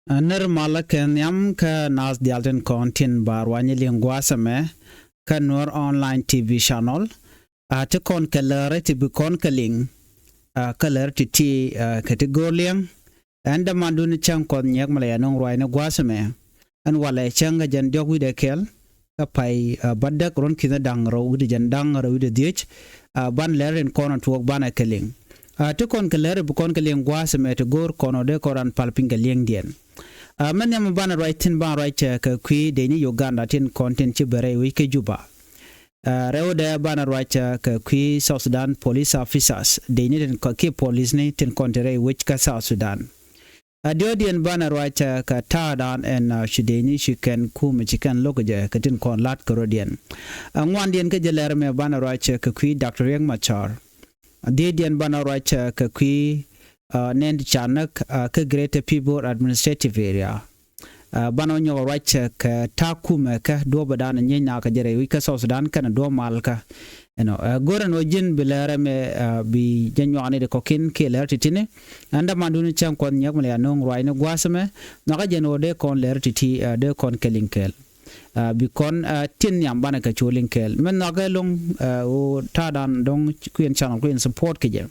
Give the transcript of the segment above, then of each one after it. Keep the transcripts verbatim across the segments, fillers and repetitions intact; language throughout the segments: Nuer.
Ɛ, nɛr malä kɛ nhiam kä naath diaal tin kɔn tin ba ruany liŋ gua̱a̱th ɛmɛ kä Nuer Online T V channel. A ti kɔn kɛ lääri ti bi kɔn kɛ liŋ, a, kä lääri ti ti, a, kɛ ti go̱o̱r liɛŋ. Ɛn dämandun cäŋ Kuɔth Nyiɛk mi la yɛ nöŋ ruacni gua̱a̱th ɛmɛ. Ɛn walɛ cäŋ kä jɛn diɔ̱k wi̱cdɛ kɛl kä pay, a, bädäk ruɔ̱n ki̱n da̱ŋ rɛw wi̱cdɛ jɛn da̱ŋ rɛw wi̱cdɛ dhiec. A, ban lääri tin kɔn tuɔɔk banɛ kɛ liŋ. A, ti kɔn kɛ lääri bi kɔn kɛ liŋ gua̱a̱th ɛmɛ ti go̱o̱r kɔn ɔ dee kɔn ran pal piny kɛ liɛŋdiɛn. A, mɛn nhiam banɛ ruac tin banɛ ruac, ɛ, kɛ kui̱ dee ni Uganda tin kɔn tin ci bɛ rɛy wec kä Juba. A, rɛwdɛ banɛ ruac, ɛ, kɛ kui̱ South Sudan police officers dee ni tin kɔ-, kiɛ police ni tin kɔn ti rɛy wec kä South Sudan. A, diɔ̱ɔ̱diɛn banɛ ruac, ɛ, kɛ ta̱a̱dan ɛn, a, ci dee ni ci kɛn kumɛ ci kɛn lo̱k jɛ kɛ tin kɔn la̱t kɛ rɔ̱diɛn. A, ŋuandiɛn kä jɛ lɛr mɛ banɛ ruac, ɛ, kɛ kui̱ Doctor Riek Machar. A, dhiecdiɛn banɛ ruac, ɛ, kɛ kui̱, a, nɛn ti ca näk, a, kä Greater Pibor Administrative Area. A, banɛ wä nyɔk ruac, ɛ, kɛ ta̱a̱ kumɛ kä duɔ̱ɔ̱pädan nyieny nakä jɛ rɛy wec kä South Sudan kɛnɛ duɔ̱ɔ̱p malkä. Ɛnɔ, ɛ, go̱rɛ ni wä ji̱n bi lɛr ɛmɛ, a, bi jɛ nyuakni ti kɔ̱kiɛn kiɛ lɛr ti ti̱ni. Ɛn dämandun cäŋ Kuɔth Nyiɛk mi la yɛ nöŋ ruacni gua̱a̱th ɛmɛ. Nhɔakä jɛn ɣöö dee kɔn lɛr ti ti, a, dee kɔn kɛ liŋ kɛɛl. A, bi kɔn, a, tin nhiam banɛ kɛ cu liŋ kɛɛl. Mɛn nhɔakä lo̱ŋ, a, ɣöö ta̱a̱dan dɔ̱ŋ kui̱n channel kui̱n support kɛ jɛ.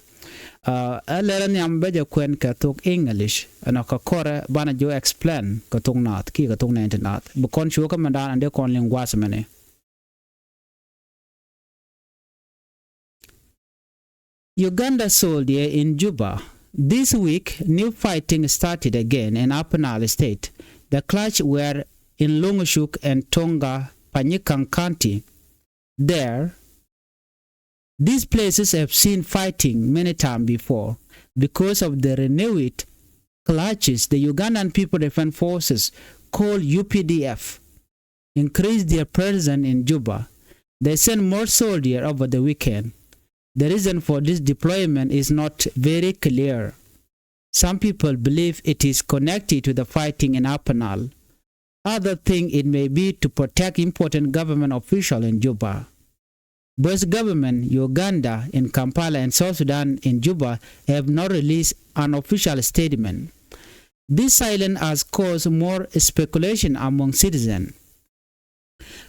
A, ɛ lɛrɛ nhiam bä jɛ kuɛn kɛ thok English. Ɛnɔ kɛ kɔrɛ banɛ jɛ explain kɛ thok naath kiɛ kɛ thok nɛɛn ti naath. Bi kɔn cu kä mɛndan ɛn dee kɔn liŋ gua̱a̱th ɛmɛni. Uganda soldier in Juba. This week, new fighting started again in Upper Nile State. The clash were in Longchuk and Tonga, Panyikang County. There, these places have seen fighting many times before. Because of the renewed clashes, the Ugandan People Defense Forces, called U P D F, increased their presence in Juba. They sent more soldiers over the weekend. The reason for this deployment is not very clear. Some people believe it is connected to the fighting in Upper Nile. Others think it may be to protect important government officials in Juba. Both government, Uganda in Kampala and South Sudan in Juba, have not released an official statement. This silence has caused more speculation among citizens.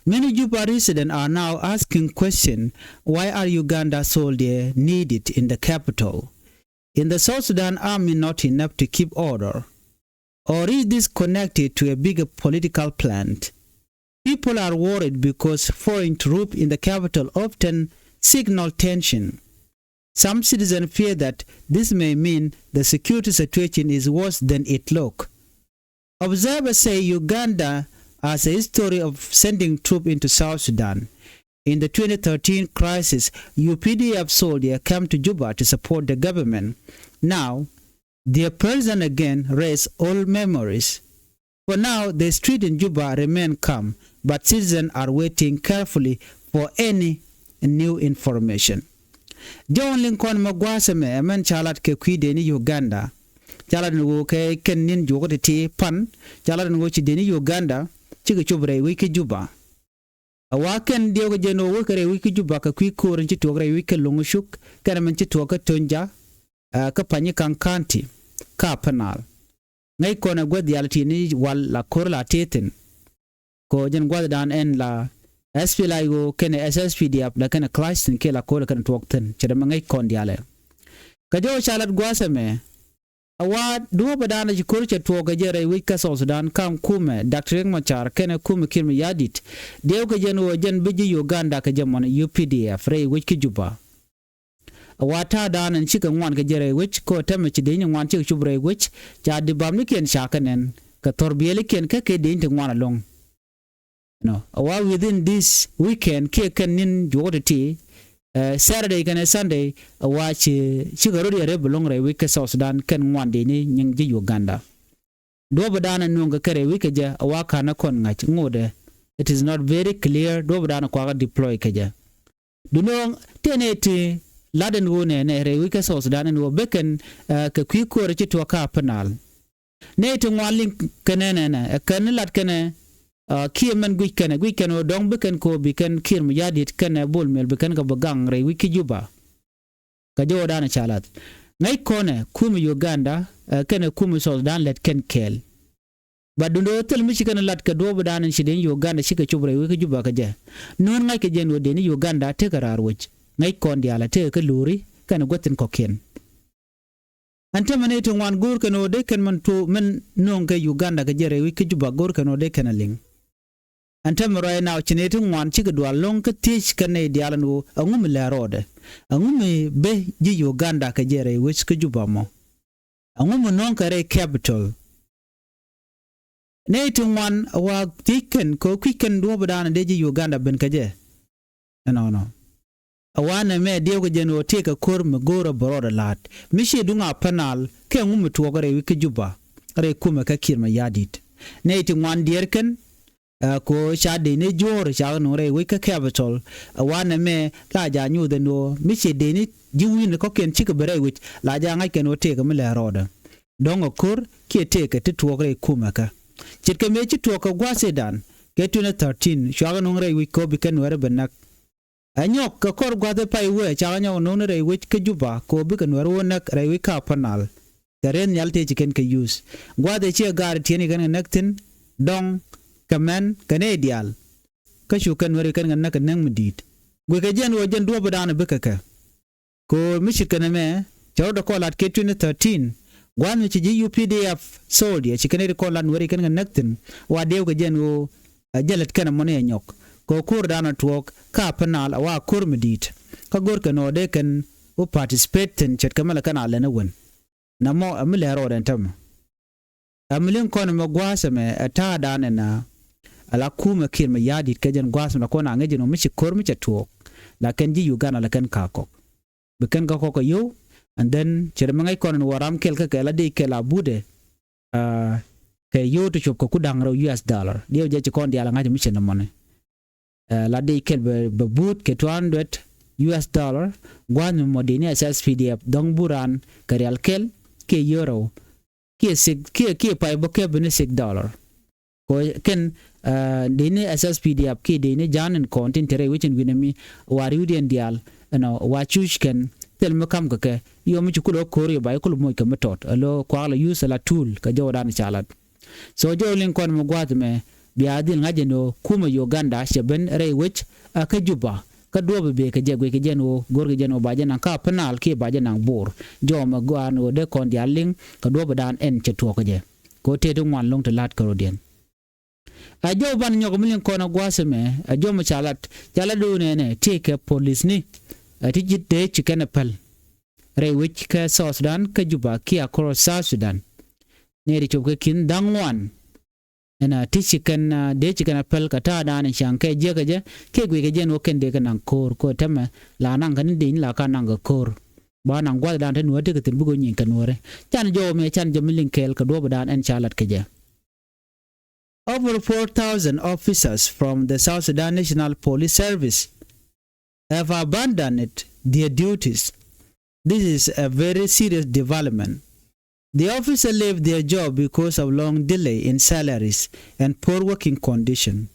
Many Juba residents are now asking question, why are Uganda soldiers needed in the capital? In the South Sudan army not enough to keep order? Or is this connected to a bigger political plan? People are worried because foreign troops in the capital often signal tension. Some citizens fear that this may mean the security situation is worse than it look. Observers say Uganda has a history of sending troops into South Sudan. In the twenty thirteen crisis, U P D F soldiers came to Juba to support the government. Now, their presence again raises old memories. For now, the street in Juba remain calm, but citizens are waiting carefully for any new information. Jɔwän liŋ kɔn mɛ gua̱a̱th ɛmɛ ɛmɛn ca lat kɛ kui̱dɛ ni Uganda. Ca lat ni ɣöö kɛ kɛn ni̱n juɔk ti ti pan. Ca lat ni ɣöö ci dee ni Uganda cikɛ cop rɛy wec kä Juba. A wa kɛn diɛw kɛ jɛn ɣöö wä kɛ rɛy wec kä Juba kɛ kui̱ ko̱o̱r in ci tuɔɔk rɛy wec kä Loŋcuk kɛn ɛmɛn ci tuɔɔk kä Tonja, ɛ, kä Panyikang County, kä Upper Nile. Ŋäc kɔn ɛ guäth diaal ti ni wal la ko̱r la tëë thi̱n. Kɛ ɣöö jɛn gua̱thdan ɛn la S P L A I O kɛnɛ S S P D F la kɛnɛ clash thi̱n kiɛ la ko̱r la kɛnɛ tuɔɔk thi̱n. Cɛ dee mɛ ŋäc kɔn diaal ɛ. Kɛ jɔw ca lat gua̱a̱th ɛmɛ. A wa duɔ̱ɔ̱pädan ci ko̱r cɛ tuɔɔk kɛ jɛ rɛy wec kä South Sudan kam kumɛ Doctor Riek Machar kɛnɛ kumɛ Kiir Mayardit. Diɛw kɛ jɛn ɣöö jɛn bi ji̱ Uganda kɛ jɛ mɔn U P D F rɛy wec kä Juba. A wa ta̱a̱dan ɛn cikɛ ŋuan kɛ jɛ rɛy wec kɛ ɣöö tɛmɛ ci deny ti ŋuan cikɛ cop rɛy wec. Ca di bapnikiɛn ca kɛ nɛn kɛ thɔrbiɛlikiɛn kä kɛ deny ti ŋuan ɛlɔ̱ŋ. Nɔ, a wa within this weekend kiɛ kɛn ni̱n juɔk ti̱ti̱, ɛ, Saturday kɛnɛ Sunday, a wa ci, cikɛ rɔ̱diɛn rep ɛlɔ̱ŋ rɛy wec kä South Sudan kɛn ŋuan deny ni nyiŋ ji̱ Uganda. Duɔ̱ɔ̱pädan ɛ nuɔ̱ŋ kɛ kɛ rɛy wec kɛ jɛ a wa ka̱n ɛ kɔn ŋa̱c ŋotdɛ. It is not very clear duɔ̱ɔ̱pädan ɛ kuakä deploy kɛ jɛ. Duundɛ ɣöö tëë nɛy ti lat ɛn ɣöö nɛnɛ rɛy wec kä South Sudan ɛn ɣöö bekɛn, ɛ, kɛ kui̱ ko̱o̱rɛ ci tuɔɔk kä Upper Nile. Nɛy ti ŋuan liŋ kɛ nɛnɛ nɛ ɛ kɛn ni lat kɛnɛ, ɛ, kiɛ mɛn guic kɛnɛ guic kɛn ɣöö dɔ̱ŋ bi kɛn kɛ ɣöö bi kɛn Kiir Mayardit kɛnɛ Bol Mel bi kɛn kɛ bi gaŋ rɛy wec kä Juba. Kɛ jɔwdan ca lath. Ŋäc kɔnɛ kumɛ Uganda, ɛ, kɛnɛ kumɛ South Sudan lät kɛn kɛɛl. Ba duundɛ ɣöö thil mi ci kɛn lat kɛ duɔ̱ɔ̱pidan in ci dee ni Uganda cikɛ cop rɛy wec kä Juba kɛ jɛ. No̱o̱ŋ ŋa̱ckɛ jɛ ɛn ɣöö dee ni Uganda tekɛ raar wec, ŋäc kɔn diaal a tekɛ kä lo̱ri kɛnɛ gua̱thi̱n kɔ̱kiɛn. Ɛn täämɛ nɛy ti ŋuan go̱o̱rkɛ ɛn ɣöö dee kɛn min tuɔɔk min nööŋ kɛ Uganda kɛ jɛ rɛy wec kä Juba, go̱o̱rkɛ ɛn ɣöö dee kɛn a liŋ. Ɛn täämɛ right now ci nɛy ti ŋuan cikɛ dual lɔ̱ŋ kä thiec kɛ nɛy diaal ɛn ɣöö ɛŋu mi lɛ rɔɔdɛ? Ɛŋu mi ben ji̱ Uganda kɛ jɛ rɛy wec kä Juba mɔ? Ɛŋu mi nööŋkɛ rɛy capital? Nɛy ti ŋuan ɛ wa thiec kɛn kɛ ɣöö kui̱c kɛn duɔ̱ɔ̱pidan dee ji̱ Uganda ben kɛ jɛ. Ɛnɔnɔ. Ɛ wanɛ mɛ diɛwkɛ jɛ ɛn ɣöö tëëkɛ ko̱r mi go̱o̱rɛ bɛ rɔɔdɛ la̱a̱t mi ciɛ duŋ a Upper Nile, kɛ ɛŋu mi tuɔɔk rɛy wec kä Juba rɛy kumɛ kä Kiir Mayardit? Nɛy ti ŋuan diɛɛr kɛn, ɛ, kɛ ɣöö ca dee ni juɔ̱ɔ̱r ca kɛ nööŋ rɛy wec kä capital. Ɛ wanɛ mɛ la ja̱ nyuuth ɛn ɣöö mi ciɛ dee ni ji̱ wi̱i̱ni kɔ̱kiɛn cikɛ ben rɛy wec, la ja̱ ŋa̱ckɛ ɛn ɣöö tëëkɛ mi lɛ rɔɔdɛ. Dɔ̱ŋ ɛ ko̱r kiɛ tëëkɛ ti tuɔɔk rɛy kumɛ kä. Ce̱tkɛ mëë ci tuɔɔk kɛ gua̱a̱th Sudan kɛ twenty thirteen, cua kɛ nööŋ rɛy wec kɛ ɣöö bi kɛn Nuäärä ben näk. Ɛ nyɔk kɛ kɔr gua̱th ɛ pay wee, cakɛ nyɔk no̱o̱ŋ ni rɛy wec kä Juba kɛ ɣöö bikɛ Nuäär wä näk rɛy wec kä Upper Nile. Kɛ rieth nhial tëë ci kɛn kɛ use. Gua̱th ɛ ciɛ gaar tiɛn kɛ kɛn kɛ näk thi̱n, dɔ̱ŋ, kɛ mɛn, kɛ nɛy diaal. Kä cu kɛn Nuäär kɛ kɛn kɛ näk kɛ näk mi di̱i̱t. Guikɛ jɛn ɣöö jɛn duɔ̱ɔ̱pidan bikɛ kɛ. Kɛ ɣöö mi ce̱tkɛ nɛmɛ, cɛ rɔ̱dɛ kɔn lat kɛ twenty thirteen, gua̱a̱th mi ci ji̱ U P D F soldier, ci kɛn ri kɔn lat Nuäär kɛn kɛ näk thi̱n, wa diɛwkɛ jɛn ɣöö ɛ jɛ lät kɛn ɛmɔni ɛ nyɔk. Kɛ ɣöö ko̱rdan ɛ tuɔɔk kä Upper Nile ɛ wa ko̱r mi di̱i̱t. Kä go̱rkɛ ɛn ɣöö dee kɛn wä participate thi̱n ce̱tkɛ mi la kɛn a lɛn ɛ wen. Nɛmɔ ɛ mi lɛ rɔɔdɛ ɛn täämɛ. Ɛ mi liŋ kɔn ɛmɛ gua̱a̱th ɛmɛ ɛ ta̱a̱dan ɛn a, ala kumɛ Kiir Mayardit kɛ jɛn gua̱a̱th ɛmɛ kɔn a ŋäc ɛn ɣöö mi ci ko̱r mi cɛ tuɔɔk. La kɛn ji̱ Uganda la kɛn ka kɔk. Bi kɛn kä kɔk kɛ yio̱w, and then cɛ ri mi ŋäc kɔn ɛn ɣöö ram kɛl kä kɛ la dee kɛl a buudɛ, ah, kɛ yio̱w ti cop kɛ ku da̱ŋ rɛw U S dollar. Diɛw jɛ ci kɔn diaal a ŋa̱c mi cɛ nɛmɔni. Eh, la dee kɛl bɛ, bɛ buut kɛ two hundred U S dollar, gua̱a̱th mi mɔ dee ni S S P D F, dɔ̱ŋ buran kɛ rial kɛl, kiɛ yio̱w rɛw, kiɛ six, kiɛ, kiɛ pay bä kɛ bi ni six dollar. Kɛ kɛn, eh, dee ni S S P D F, kiɛ dee ni ja̱a̱n in kɔn tin te rɛy wec in wi̱nɛ mi, wa ri̱wdiɛn diaal, ɛnɔ, wa cuc kɛn, thil mi ka̱m kɛ kɛ, yio̱w mi ci kulɛ ko̱r yio̱w ba yi kulɛ moc kɛ mi tɔt, alo kuak la use la tool, kɛ jɔwdan ca lat. So jɔw liŋ kɔn mi gua̱a̱th mɛ bia dhil ŋa̱c jɛn ɣöö kumɛ Uganda cɛ ben rɛy wec a kä Juba. Kä duɔ̱ɔ̱p bɛ kɛ jɛ guic kɛ jɛn ɣöö go̱r kɛ jɛn ɣöö ba jɛ naŋ kä Upper Nile kiɛ ba jɛ naŋ Bor. Jɔw mɛ gua̱a̱n ɣöö dee kɔn diaal liŋ kɛ duɔ̱ɔ̱pdan ɛn cɛ tuɔɔk kɛ jɛ. Kɛ ɣöö tëë ti ŋuan lo̱ŋ ti la̱t kärɔ̱diɛn. A jɔw ban nyɔk mi liŋ kɔn a gua̱a̱th mɛ a jɔw mɛ ca lat, ca lat do̱o̱n ɛnɛ tëë kɛ polisni. A ti ji̱ dee ci kɛn ɛ päl rɛy wec kä South Sudan kä Juba kiɛ across South Sudan. Nɛy ti cop kɛ ki̱n da̱ŋ ŋuan. Ɛn a ti ci kɛn, ah, dee ci kɛn a päl kɛ ta̱a̱dan in ca̱ŋ kɛ jiäkä jɛ, kɛ guic kɛ jɛn wä kɛn dee kɛ naŋ ko̱o̱r, kɛ tämɛ la naŋ kɛ ni deny la ka naŋ kɛ ko̱o̱r. Ba naŋ gua̱thdan te Nuäär tekɛ thi̱n bikɛ wä nyieny kɛ Nuääri. Can jɔw mɛ can jɛ mi liŋ kɛɛl kɛ duɔ̱ɔ̱pdan ɛn ca lat kɛ jɛ. Over four thousand officers from the South Sudan National Police Service have abandoned their duties. This is a very serious development. The officers left their job because of long delay in salaries and poor working conditions.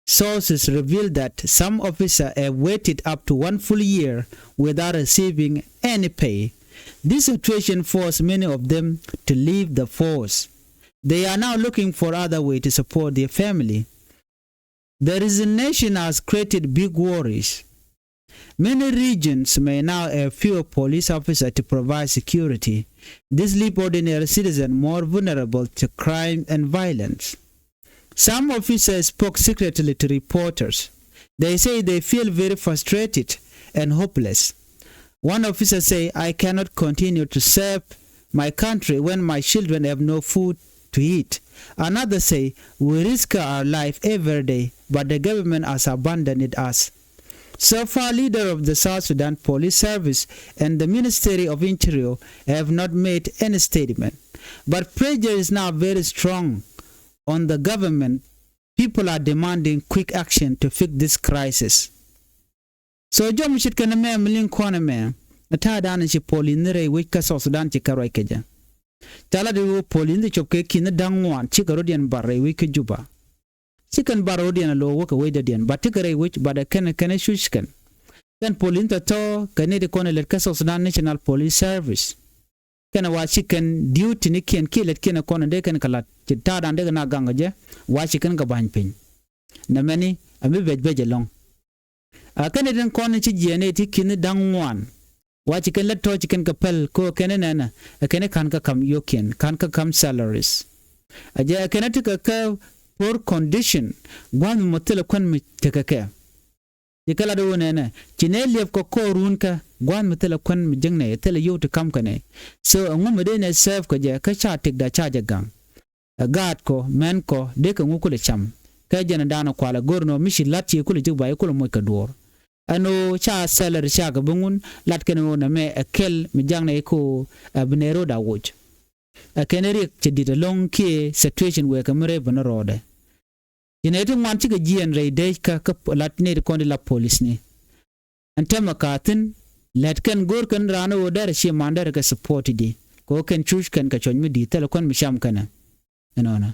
Sources reveal that some officers have waited up to one full year without receiving any pay. This situation forced many of them to leave the force. They are now looking for other way to support their family. The resignation has created big worries. Many regions may now have fewer police officers to provide security. This leaves ordinary citizens more vulnerable to crime and violence. Some officers spoke secretly to reporters. They say they feel very frustrated and hopeless. One officer say, "I cannot continue to serve my country when my children have no food to eat." Another say, "We risk our life every day, but the government has abandoned us." So far, leader of the South Sudan Police Service and the Ministry of Interior have not made any statement. But pressure is now very strong on the government. People are demanding quick action to fix this crisis. So jɔm ce̱tkɛ nɛmɛ mi liŋ kɔn ɛmɛ, ta̱a̱dan ci polith ni rɛy wec kä South Sudan ci kɛ ruac kɛ jɛ. Ca lat i̱ ɣöö polith ni cop kɛ ki̱n ni da̱ŋ ŋuan cikɛ rɔ̱diɛn bar rɛy wec kä Juba. Ci kɛn bar rɔ̱diɛn a lo̱o̱k wä kɛ wecdädiɛn, but tekɛ rɛy wec, but ɛ kɛn, kɛn ɛ cuc kɛn. Kɛn polith ni tɔ̱tɔ̱ kɛ nɛy ti kɔn ɛ lät kä South Sudan National Police Service. Kɛn wa ci kɛn duty ni kiɛn kiɛ lät kiɛn kɔn dee kɛn kɛ lat ci ta̱a̱dan dee kɛ na gaŋ kɛ jɛ wa ci kɛn kɛ ba̱ny piny. Nɛ mɛni a mi bɛc bɛc ɛlɔ̱ŋ. A kɛn itin kɔn ci jiɛn iti ki̱n da̱ŋ ŋuan. Wa ci kɛn lät tɔ̱ ci kɛn kɛ pɛl ko kɛn inɛnɛ ɛ kɛn ikan kɛ kam yokiɛn kan kɛ kam salaries. A jɛ ɛ kɛn iti kɛ kɛ poor condition gua̱n mi mɔ thilɛ kuɛn mi tekɛ kɛ. Ci kɛ lat iwä nɛnɛ ci nɛ liɛp kɛ kɔɔrun kä gua̱a̱th mi thilɛ kuän mi jiäknɛ thilɛ yio̱w ti ka̱mkɛ nɛ. So ɛŋu mi dee nɛ serve kɛ jɛ kä ca tikda ca jɛ gaŋ. Ɛ gaatkɔ mɛnkɔ dee kɛ ŋu kulɛ cam. Kä jɛn ɛ da̱a̱n ɛ kualɛ go̱r nɔ mi ci la̱t ci kulɛ ji̱k ba i̱ kulɛ moc kɛ duɔ̱ɔ̱r. Ɛn ɣöö ca salary ca kɛ bi ŋun la̱t kɛn ɣöö nɛmɛ ɛ kɛl mi jaknɛ i̱ kä ɣöö ɛ bi nɛ ro̱o̱da woc. Ɛ kɛn riɛk cɛ di̱t ɛlɔ̱ŋ kiɛ situation wëë kɛ mi rɛy bä ni rɔɔdɛ. Ci nɛy ti ŋuan cikɛ jiɛɛn rɛy dec kä kä lat nɛy ti kɔn ti la polisni. Ɛn täämɛ ka thi̱n lät kɛn go̱o̱r kɛn raan ɣöö derɛ cie man derɛ kɛ support di kɛ ɣöö kɛn cuc kɛn kɛ cuɔ̱c mi di̱i̱t thilɛ kuän mi cam kɛnɛ. Ɛnɔnɔ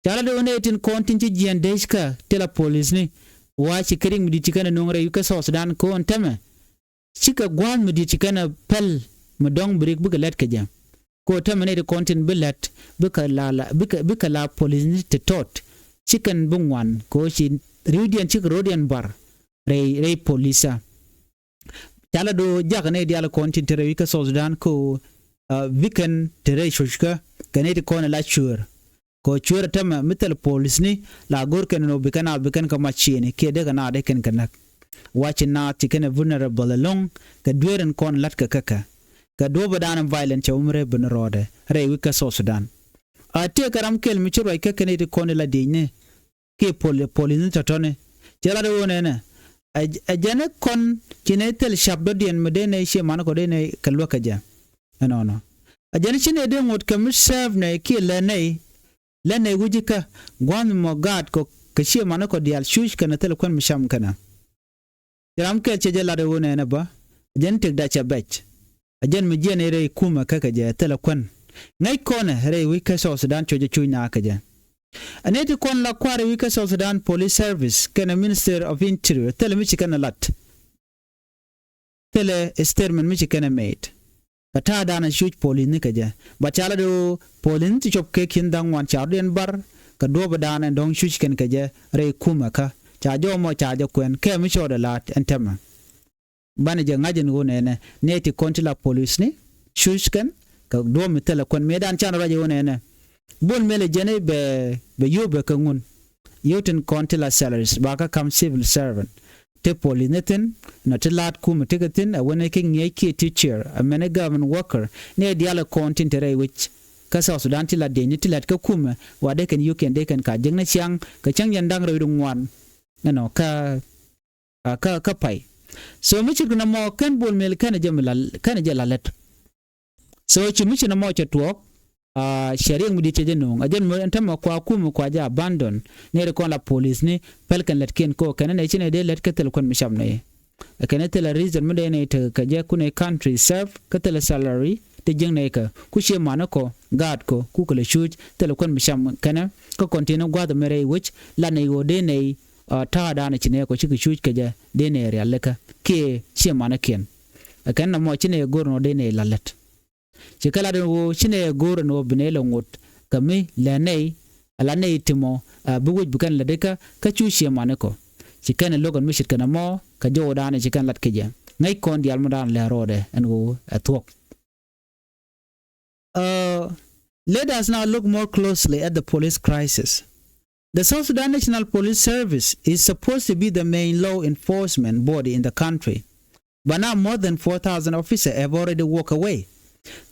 ca lat ɣöö nɛy tin kɔn tin ci jiɛɛn dec kä ti la polisni. Wa ci kɛ riɛk mi di̱i̱t ci kɛn ɛ no̱o̱ŋ rɛy wi̱c kä South Sudan kɛ ɣöö ɛn täämɛ cikɛ gua̱a̱th mi di̱i̱t ci kɛn ɛ pɛl mi dɔ̱ŋ bi riɛk bikɛ lät kɛ jɛ. Ko täämɛ nɛy ti kɔn tin bi lät bikɛ la la bikɛ bikɛ la polisni ti tɔt. Ci kɛn bi ŋuan ko ci riwdiɛn cikɛ ro̱diɛn bar rɛy rɛy polisä. Ca la do̱ jakä nɛy diaal kɔn tin te rɛy wi̱c kä South Sudan ko bikɛn te rɛy cuckä kɛ nɛy ti kɔn ɛ la cuäär. Kɔ cueer täämɛ mi thil polisni la go̱r kɛn ni ɣöö bi kɛn a bi kɛn kɛ mac ciëëni kiɛ dee kɛ na dee kɛn kɛ näk. Wa ci naath ci kɛn ɛ vulnerable ɛlɔ̱ŋ kɛ dueer in kɔn la̱t kɛ kä kɛ. Kɛ duɔ̱ɔ̱p ɛ da̱a̱n in violent cɛ wä mi rɛy ben rɔɔdɛ rɛy wi̱c kä South Sudan. A tëëkɛ ram kɛl mi ci ruac kä kɛn i̱ ti kɔn i̱ la diecni kiɛ pol polisni tɔ̱tɔ̱ni. Cɛ lat ɛ ɣöö nɛnɛ ɛ jɛn i̱ kɔn ci nɛy thil ca̱p dɔ̱diɛn mi dee nɛy ciɛ man kɔ dee nɛy kɛ luäk kɛ jɛ. Ɛnɔnɔ ɛ jɛn i̱ ci nɛy dee ŋot kɛ mi serve nɛy kiɛ lɛ nɛy. Lɛ nɛy wi̱c ikä gua̱a̱th mi mɔ gaat kɔ kɛ ciɛ man kɔ diaal cuc kɛnɛ thil kuän mi cam kɛnɛ. Ci ram kɛl cɛ jɛ lat ɛ ɣöö nɛnɛ bä ɛ jɛn tëkda cɛ bɛc. Ɛ jɛn mi jiɛn i̱ rɛy kumɛ kä kɛ jɛ thilɛ kuän ŋäc kɔnɛ rɛy wi̱c kä South Sudan cuɔ̱cɛ cuc naath kɛ jɛ. Ɛ nɛy ti kɔn la kua̱r rɛy wi̱c kä South Sudan Police Service kɛnɛ Minister of Interior thilɛ mi ci kɛn ɛ lat. Thilɛ statement mi ci kɛn ɛ made. Kɛ ta̱a̱ da̱a̱n ɛ cuc polisni kɛ jɛ. Ba ca lat ɣöö polisni ti cop kɛ ki̱n dha̱ŋ ŋuan ca rɔ̱diɛn bar kɛ duɔ̱ɔ̱p ɛ da̱a̱n ɛ dɔ̱ŋ cuc kɛn kɛ jɛ rɛy kumɛ kä ca jɔw mɔ ca jɛ kuɛn kɛ mi cɔɔdɛ la̱a̱t ɛn täämɛ. Banɛ jɛ ŋa̱c ɛn ɣöö nɛnɛ nɛy ti kɔn ti la polisni cuc kɛn kɛ duɔ̱ɔ̱p mi thilɛ kuɛn mëëdan can ruac ɛ ɣöö nɛnɛ. Bol Mel ɛ jɛn i̱ bɛ bɛ yio̱w bɛ kɛ ŋun. Yio̱w tin kɔn ti la salaries ba kä ka̱m civil servant. Ti polisni thi̱n nɔ ti la̱a̱t kumɛ ti kɛ thi̱n ɛ wen i̱ kä ŋi̱eec kiɛ teacher ɛ mɛn i̱ government worker ni ɛ diaal ɛ kɔn tin te rɛy wec. Kä South Sudan ti la diecni ti la̱t kä kumɛ wa dee kɛn yio̱kiɛn dee kɛn ka jiäkni ciaŋ kɛ cäŋ jɛn da̱ŋ rɛw wi̱cdɛ ŋuan. Ɛnɔ kä a kä kä pay. So mi ce̱tkɛ nɔmɔ kɛn Bol Mel kɛn jɛ mi la kɛn jɛ la lät. So ci mi ci nɔmɔ cɛ tuɔɔk. A cɛ riɛk mi di̱t cɛ jɛ no̱o̱ŋ a jɛn mi ɛn täämɛ kua kumɛ kua jɛ abandon. Nɛy ri kɔn la polisni päl kɛn lätkiɛn ko kɛn nɛ ci nɛ dee lät kä thil kuän mi cam nɛ. Ɛ kɛn thilɛ reason mi dee nɛ tekɛ kɛ jɛ kunɛ country serve kä thilɛ salary ti jiäknɛ kɛ ku ciɛ manikɔ gaatkɔ ku kɛ lɛ cuc thilɛ kuän mi cam kɛnɛ. Kä kɔn tini gua̱th mi rɛy wec la nɛ ɣöö dee nɛ a ta̱a̱ da̱a̱n ci nɛ kɔ cikɛ cuc kɛ jɛ dee nɛ rialikä kiɛ ciɛ manikiɛn. Ɛ kɛn nɔmɔ ci nɛ go̱r nɔ dee nɛ la lät. Ci kɛ lat ɛn ɣöö ci nɛ go̱r ɛn ɣöö bi nɛ lɛ ŋot kɛ mi lɛ nɛy. Ala nɛy ti mɔ a bi wec bi kɛn lät ikä kä cu ciɛ manikɔ. Ci kɛn ɛ lo̱k ɛn mi ce̱tkɛ nɔmɔ kɛ jɔwdan ci kɛn lat kɛ jɛ ŋäc kɔn diaal mi da̱a̱n lɛ rɔɔdɛ ɛn ɣöö ɛ thuɔ̱k. Uh, let us now look more closely at the police crisis. The South Sudan National Police Service is supposed to be the main law enforcement body in the country. But now more than four thousand officers have already walked away.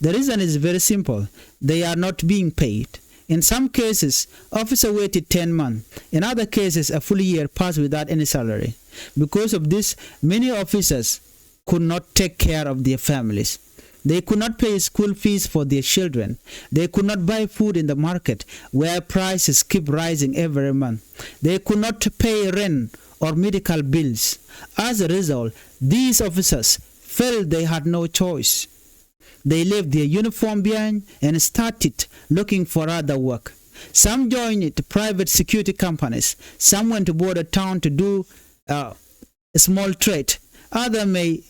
The reason is very simple. They are not being paid. In some cases, officers waited ten months. In other cases, a full year passed without any salary. Because of this, many officers could not take care of their families. They could not pay school fees for their children. They could not buy food in the market, where prices keep rising every month. They could not pay rent or medical bills. As a result, these officers felt they had no choice. They left their uniform behind and started looking for other work. Some joined private security companies. Some went to border town to do, uh, a small trade. Others may,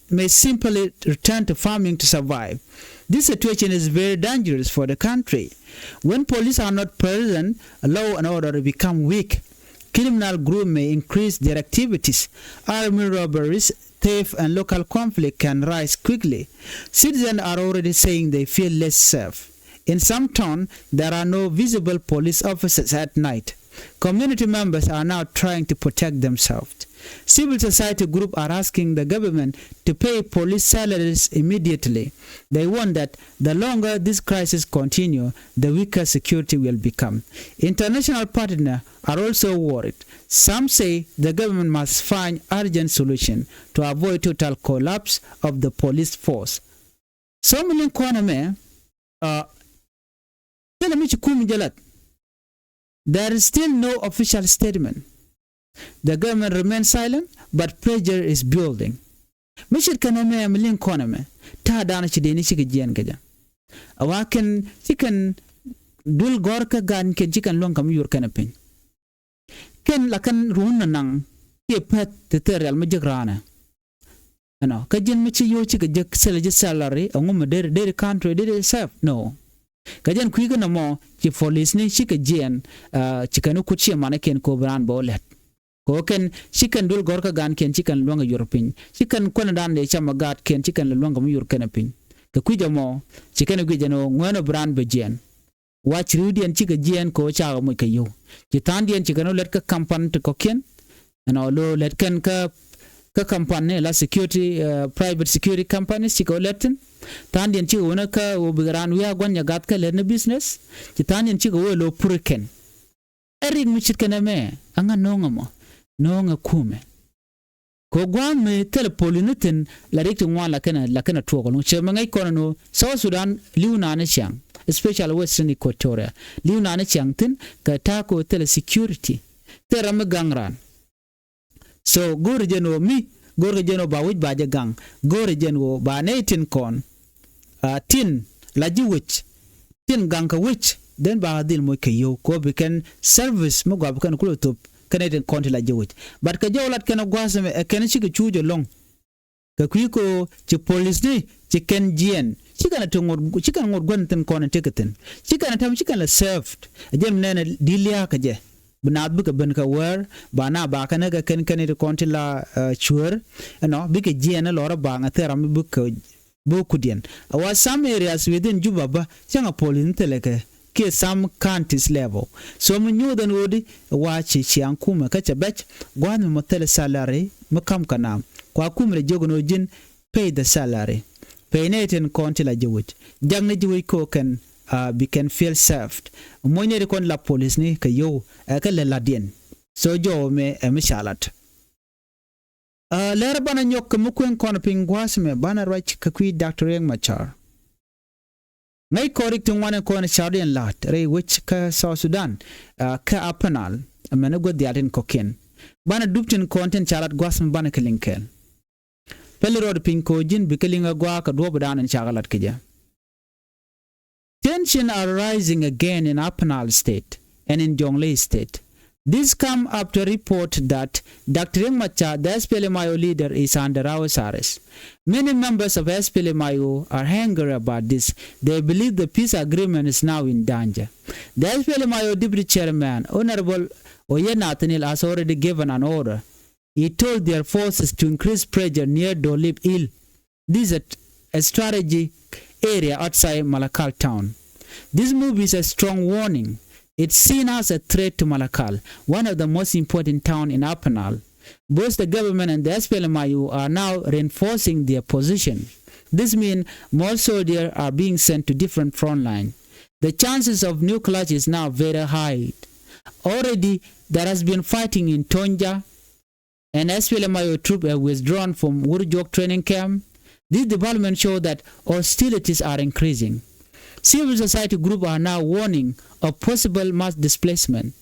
may simply return to farming to survive. This situation is very dangerous for the country. When police are not present, law and order become weak. Criminal group may increase their activities. Armed robberies, theft, and local conflict can rise quickly. Citizens are already saying they feel less safe. In some town, there are no visible police officers at night. Community members are now trying to protect themselves. Civil society groups are asking the government to pay police salaries immediately. They warn that the longer this crisis continues, the weaker security will become. International partners are also worried. Some say the government must find urgent solution to avoid total collapse of the police force. So many kɔn ɛmɛ, uh, thilɛ mi ci kum jɛ lat. There is still no official statement. The government remains silent, but pressure is building. Mi ce̱tkɛ nɛmɛ mi liŋ kɔn ɛmɛ, ta̱a̱ da̱a̱n ci dee ni cikɛ jiɛɛn kɛ jɛ. A wa kɛn ci kɛn duel gɔ̱r kä ga̱a̱n kɛn ci kɛn luäŋ kɛ mi yor kɛn ɛ piny. Kɛn la kɛn ruun na naŋ kiɛ pɛth ti thil rial mi jek raanɛ. Ɛnɔ kä ji̱n mi ci yo̱o̱ cikɛ jek thilɛ ji̱ salary, ɛŋu mi deri, deri country deri serve? No. Kɛ jɛn kui̱ kä nɔmɔ ci police ni cikɛ jiɛɛn, ah, ci kɛn kut ciɛ manikiɛn kɛ ɣöö bi raan bɛ wä lɛt. Kɛ ɣöö kɛn ci kɛn duel gɔ̱r kä ga̱a̱nkiɛn ci kɛn luäŋ ɛ yor piny. Ci kɛn kuändɛ dan dee cam ɛ gaatkiɛn ci kɛn lɛ luäŋ kɛ mi yor kɛn ɛ piny. Kɛ kui̱c ɛmɔ ci kɛn ɛ guic ɛn ɣöö ŋuɛ̈n ɔ bi raan bɛ jiɛɛn. Wa ci ri̱wdiɛn cikɛ jiɛɛn kɛ ɣöö cakɛ moc kɛ yio̱w. Ci tha̱a̱ŋdiɛn ci kɛn wä lät kä company ti kɔ̱kiɛn. Ɛn ɣöö lo̱ lät kɛn kä, kä company la security, eh, private security companies cikɛ wä lät thi̱n. Tha̱a̱ŋdiɛn cikɛ wä ni kä ɣöö bikɛ raan wi̱i̱ a gua̱n nyɛ gath kä lät ni business. Ci tha̱a̱ŋdiɛn cikɛ wä lo̱ pur kɛn. Ɛ rik mi ce̱tkɛ nɛmɛ, ɛŋa no̱o̱ŋɛ mɔ? No̱o̱ŋɛ kumɛ. Kɛ gua̱a̱th mi thilɛ poli ni thi̱n la rik ti ŋuan la kɛnɛ, la kɛnɛ tuɔɔk ɛlɔ̱ŋ. Cɛ mi ŋäc kɔn ɛn ɣöö South Sudan li̱w nani ciaŋ, especially Western Equatoria. Li̱w nani ciaŋ thi̱n kɛ ta̱a̱ kɛ ɣöö thilɛ security. Thilɛ ram mi gaŋ raan. So go̱o̱rɛ jɛn ɣöö mi, go̱o̱rɛ jɛn ɣöö ba wec ba jɛ gaŋ. Go̱o̱rɛ jɛn ɣöö ba nɛy tin kɔn, ah, tin la ji̱ wec, tin gaŋ kɛ wec, then ba dhil moc kɛ yio̱w kɛ ɣöö bi kɛn service mi gɔaa bi kɛn kulɛ thop kɛn nɛy tin kɔn ti la ji̱ wec. But kɛ jɔw lat kɛn gua̱a̱th ɛmɛ ɛ kɛn cikɛ cuuc ɛlɔ̱ŋ. Kɛ kui̱ kɛ ɣöö ci police ni ci kɛn jiɛɛn. Ci kɛn a te ŋot, ci kɛn ŋot gua̱n thi̱n kɔn in tekɛ thi̱n. Ci kɛn a tɛm ci kɛn la served. Ɛ jɛn mi nɛn a di̱t lia̱a̱ kɛ jɛ. Bi naath bikɛ ben kɛ wäär, ba na ba kɛn kɛ kɛn kɛn ti kɔn ti la, eh, cuäär. Ɛnɔ, bikɛ jiɛɛn ɛ lɔrä baŋ ɛ thil ram mi bikɛ, bikɛ kudiɛn. A wa some areas within Juba bä, cäŋ a police ni thilɛ kɛ kiɛ some counties level. So mi nyuuth ɛn ɣöödi, wa ci ciaŋ kumɛ kä cɛ bɛc, gua̱a̱th mi mɔ thilɛ salary, mi ka̱m kɛ naam. Kua kumɛ lɛ jiök ɛn ɣöö ji̱n pay the salary. Pay nɛy tin kɔn ti la ji̱ wec. Jak ni ji̱ wec kɛ ɣöö kɛn, ah, bi kɛn feel served. Muɔ̱ny nɛy ti kɔn la police ni kɛ yio̱w, ɛ kɛ lɛ la̱tdiɛn. So jɔw ɛmɛ ɛ mi ca lat. Ah, lɛr banɛ nyɔk kɛ mi kueŋ kɔn piny gua̱a̱th ɛmɛ banɛ ruac kɛ kui̱ Doctor Riek Machar. Ŋäc kɔn rik ti ŋuan in kɔn cardiɛn la̱a̱t rɛy wec kä South Sudan, ah, kä Upper Nile, amäni gua̱th diaal tin kɔ̱kiɛn. Banɛ dup tin kɔn tin ca lat gua̱a̱th ɛmɛ banɛ kɛ liŋ kɛɛl. Pɛli rɔɔd piny kɛ ɣöö ji̱n bikɛ liŋ ɛ gɔaa kɛ duɔ̱ɔ̱p dan in cakɛ lat kɛ jɛ. Tension are rising again in Upper Nile State and in Jonglei State. This come after report that Doctor Riek Machar, the S P L M I O leader, is under house arrest. Many members of S P L M I O are angry about this. They believe the peace agreement is now in danger. The S P L M I O deputy chairman, Honorable Oyet Nathaniel, has already given an order. He told their forces to increase pressure near Dolib Hill. This is a, a strategic area outside Malakal town. This move is a strong warning. It's seen as a threat to Malakal, one of the most important town in Upper Nile. Both the government and the S P L M I O are now reinforcing their position. This means more soldiers are being sent to different front line. The chances of new clash is now very high. Already, there has been fighting in Tonja, and S P L M I O troops have withdrawn from Wurjok training camp. These developments show that hostilities are increasing. Civil society groups are now warning of possible mass displacement.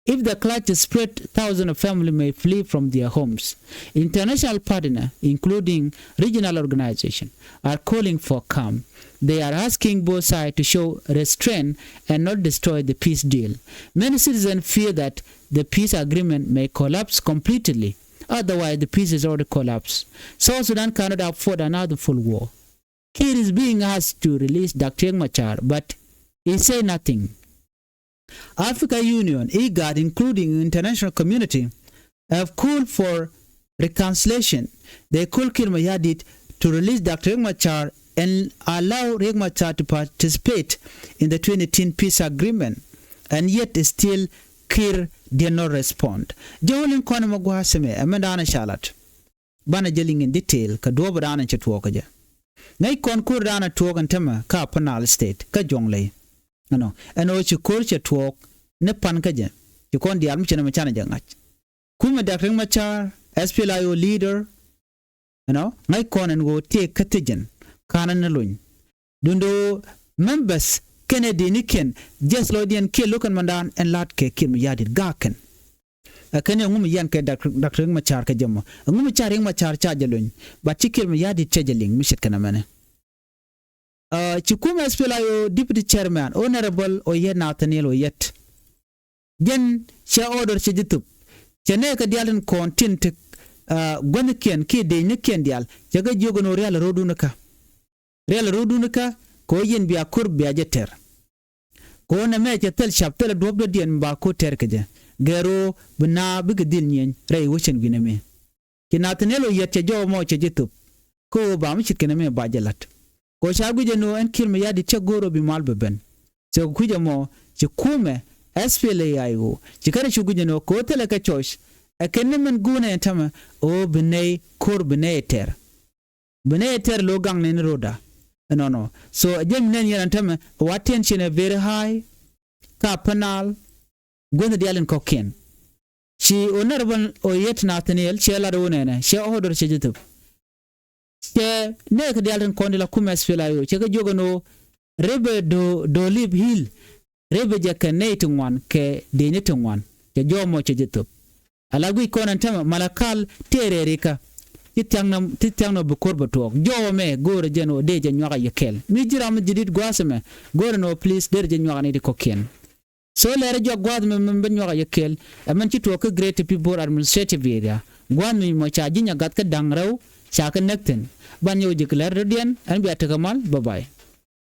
If the clash spread, thousands of families may flee from their homes. International partners, including regional organizations, are calling for calm. They are asking both sides to show restraint and not destroy the peace deal. Many citizens fear that the peace agreement may collapse completely. Otherwise, the peace is already collapsed. South Sudan cannot afford another full war. Kiir is being asked to release Doctor Riek Machar, but he say nothing. Africa Union, IGAD, including international community, have called for reconciliation. They called Kiir Mayardit to release Doctor Riek Machar and allow Riek Machar to participate in the twenty eighteen peace agreement. And yet still Kiir did not respond. Jɛ wä liŋ kɔn mɛ gua̱a̱ sɛmɛ ɛmɛ da̱a̱n ɛ ca lat. Banɛ jɛ liŋ in detail kɛ duɔ̱ɔ̱p da̱a̱n ɛ cɛ tuɔɔk kɛ jɛ. Ŋäc kɔn ko̱r da̱a̱n ɛ tuɔɔk ɛn tämɛ kä Upper Nile State kä Jonglei. Ɛnɔ ɛn ɣöö ci ko̱r cɛ tuɔɔk ni pan kä jɛ. Ci kɔn diaal mi cɛ nɛmɛ canɛ jɛ ŋa̱c. Kumɛ Doctor Riek Machar, S P L A I O leader, you know, ŋäc kɔn ɛn ɣöö tëë kä thi̱jiɛn ka̱n ɛn luny. Duundɛ ɣöö members kɛnɛ dëëcnikiɛn, jiɛth lɔcdiɛn kiɛ lo̱k kɛn mandan ɛn la̱t kɛ Kiir Mayardit ga̱a̱k kɛn. Ɛ kɛn ɛ ŋu mi yian kɛ Doctor Riek Machar kɛ jɛ mɔ. Ɛ ŋu mi ca Riek Machar ca jɛ luny. But ci Kiir Mayardit cɛ jɛ liŋ mi ce̱tkɛ nɛmɛnɛ. Ɛ, ci kumɛ S P L A I O deputy chairman, Honorable Oyet Nathaniel Oyet. Jɛn cɛ order cɛ ji̱ thop. Cɛ nɛɛkɛ diaal tin kɔn tin te, ɛ, gua̱thnikiɛn kiɛ dëëcnikiɛn diaal. Cɛ kɛ jiök ɛn ɣöö rial rɔ̱dun kä. Rial rɔ̱dun kä, kɛ ɣöö yɛn bia ko̱r bia jɛ tɛr. Kɛ ɣöö nɛmɛ cɛ thil cap thilɛ duɔ̱p dɔ̱diɛn ba ko̱r tɛr kɛ jɛ. Gɛr ɣöö bi naath bikɛ dhil nyieny rɛy wecɛn wi̱nɛ mi. Ci Nathaniel Oyet cɛ jɔw ɛmɔ cɛ ji̱ thop. Kä ɣöö ba mi ce̱tkɛ nɛmɛ ba jɛ la̱t. Kɛ ɣöö ca guic ɛn ɣöö ɛn Kiir Mayardit cä go̱o̱r ɣöö bi mal bɛ ben. So kɛ kui̱c ɛmɔ ci kumɛ S P L A I O ci kɛn ɛ cu guic ɛn ɣöö kɛ ɣöö thilɛ kɛ choice. Ɛ kɛn ni min guun ɛ ɛn tämɛ ɣöö bi nɛy ko̱r bi nɛy ɛ tɛr. Bi nɛy ɛ tɛr lo̱k gaŋ nɛn rɔ̱da. Ɛnɔnɔ. So ɛ jɛn mi nɛn yɛn ɛn tämɛ ɣöö attention ɛ very high. Kä Upper Nile guäthni diaal in kɔ̱kiɛn. Ci Honorable Oyet Nathaniel cɛ lat ɣöö nɛnɛ cɛ order cɛ ji̱ thop. Cɛ nɛɛkɛ diaal tin kɔn ti la kumɛ S P L A I O cɛ kɛ jiök ɛn ɣöö rep ɛ Dɔ-, Dɔlip Hill, rep ɛ jɛ kɛ nɛy ti ŋuan kɛ dëëcni ti ŋuan. Cɛ jɔw ɛmɔ cɛ ji̱ thop. Ala guic kɔn ɛn tämɛ Malakal tëë rɛɛri kä. Ti thia̱ŋnɔ, ti thia̱ŋnɔ bi ko̱r bɛ tuɔɔk. Jɔw ɛmɛ go̱o̱rɛ jɛn ɣöö dee jɛ nyuak a yɛ kɛl. Mi ji̱ ram mi ji̱ di̱t gua̱a̱th ɛmɛ go̱o̱rɛ ɛn ɣöö please dee jɛ nyuak a nɛy ti kɔ̱kiɛn. So lɛr jɔak gua̱a̱th mi, mi, mi ben nyuak a yɛ kɛl. Ɛ mɛn ci tuɔɔk kä Greater Pibor Administrative Area. Gua̱a̱th mi mɔ ca ji̱ nyagath kä da̱ŋ rɛw ca kɛ näk thi̱n. Ban nyɛ wä ji̱ kɛ lɛr dɔ̱diɛn ɛn bia tekɛ mal. Bye bye.